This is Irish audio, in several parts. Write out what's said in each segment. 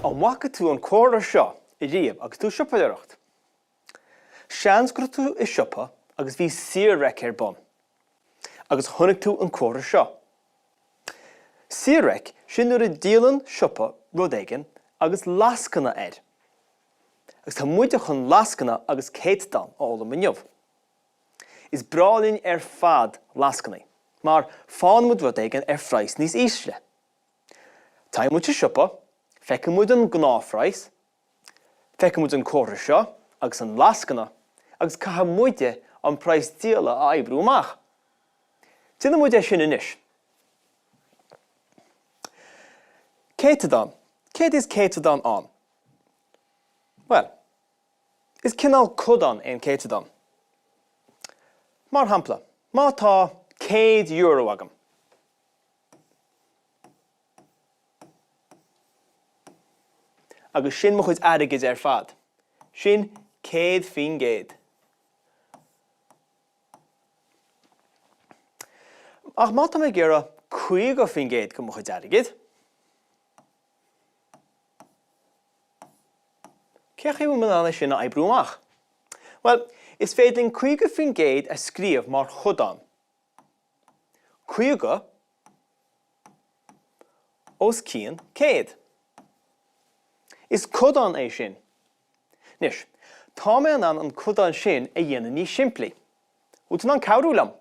An bhfaca tú an comhartha seo ariamh agus tú ag siopadóireacht? Seans go raibh tú i siopa agus bhí saor-reic ar bun agus chonaic tú an comhartha seo. Saor-reic, sin nuair a díolann siopa rud éigin agus lascaine air. Agus tá muide chun lascaine agus céatadán a fhoghlaim inniu. Is breá linn ar fad lascainí mar faigheann muid rud éigin ar phraghas níos ísle. Téann muid sa siopa, feiceann muid an gnáthphraghas, feiceann muid an comhartha seo agus an lascaine agus caithfidh muide an praghas díola a oibriú amach. Déanfaidh muid é sin anois. Céatadán. Céard is céatadán ann? Bhuel, is cineál codán é an céatadán. Mar shampla, má tá €100 agam, Agus sin mo chuid airgid ar fad. Sin 100%. Ach má tá mé ag iarraidh 50% de mo chuid airgid, cén chaoi a bhfuil mé in ann é sin a oibriú amach? Bhuel, is féidir linn 50% a scríobh mar chodán. 50 os cionn 100. Is codán é sin. Anois, tá mé in ann an codán sin a dhéanamh níos simplí. Bhfuil tú in ann cabhrú liom?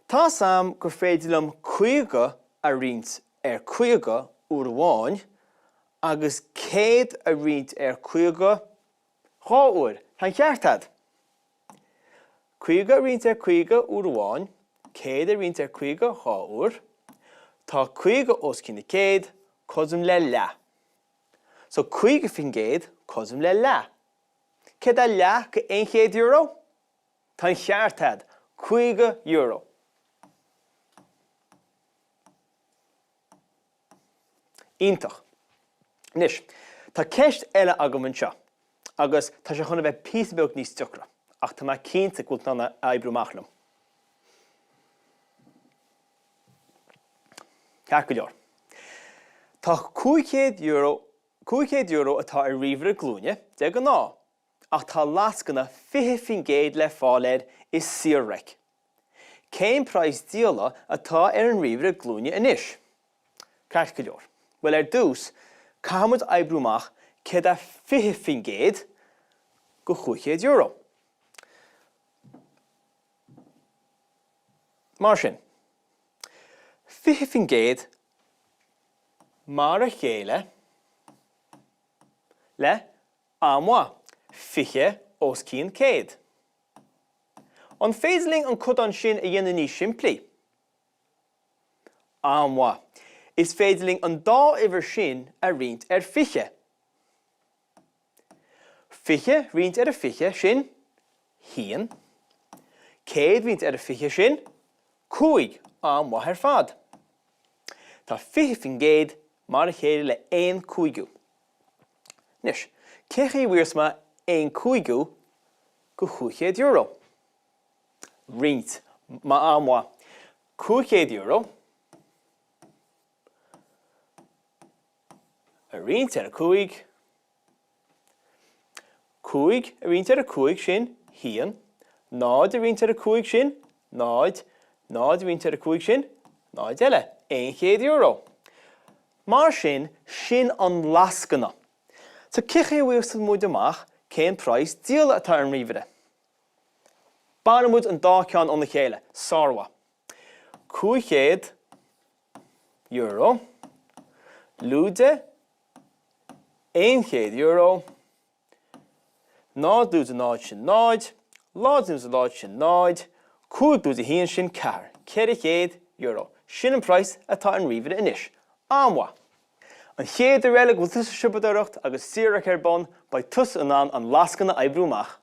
Tá's a'm gur féidir liom 50 a roinnt ar 50 uair amháin agus 100 a roinnt ar 50 2 uair. Tá an ceart a'd. 50 a roinnt ar 50 uair amháin, 100 a roinnt ar 50 2 uair. Tá 50 os cionn 100 cothrom le leath. So 50% cothrom le leath. Céard é leath de €100? Tá an cheart a'd, €50. Iontach. Anois, tá ceist eile agam anseo agus tá sé chun a bheith píosa beag níos deacra, ach tá mé cinnte go bhfuil tú in ann a oibriú amach liom. Ceart go leor. Tá €500, €500 atá ar ríomhaire glúine de ghnáth, ach tá lascaine 20% le fáil air i saor-reic. Cén praghas díola atá ar an ríomhaire glúine anois? Ceart go leor. Bhuel, ar dtús, caithfidh muid oibriú amach céard é 20% de €500. Mar sin, 20% mar a chéile le An-mhaith! 20 os cionn 100. An féidir linn an codán sin a dhéanamh níos simplí? An-mhaith! Is féidir linn an dá uimhir sin a roinnt ar 20. 20 roinnt ar a 20, sin haon. 100 roinnt ar a 20, sin 5. An-mhaith ar fad! Tá 20% mar a chéile le aon cúigiú. Anois, cén chaoi a bhfuaireas mé aon cúigiú de €500? Roinnt. An-mhaith. €500 a roinnt ar 5. 5 a roinnt ar 5 sin haon, 0 a roinnt ar 5 sin 0, 0 a roinnt ar 5 sin 0 eile, €100. Mar sin, sin an lascaine. So cén chaoi a bhfuigheas muid amach cén praghas díola atá ar an ríomhaire? Bainfidh muid an dá ceann óna chéile. Sármhaith. €500 lúide €100, 0 lúide 0 sin 0, 0 lúide 0 sin 0, 5 lúide 1 sin 4, €400. Sin an praghas atá ar an ríomhaire anois. An-mhaith! An chéad uair eile go bhfuil tusa ag siopadóireacht agus saor-reic ar bun, beidh tusa in ann an lascaine a oibriú amach.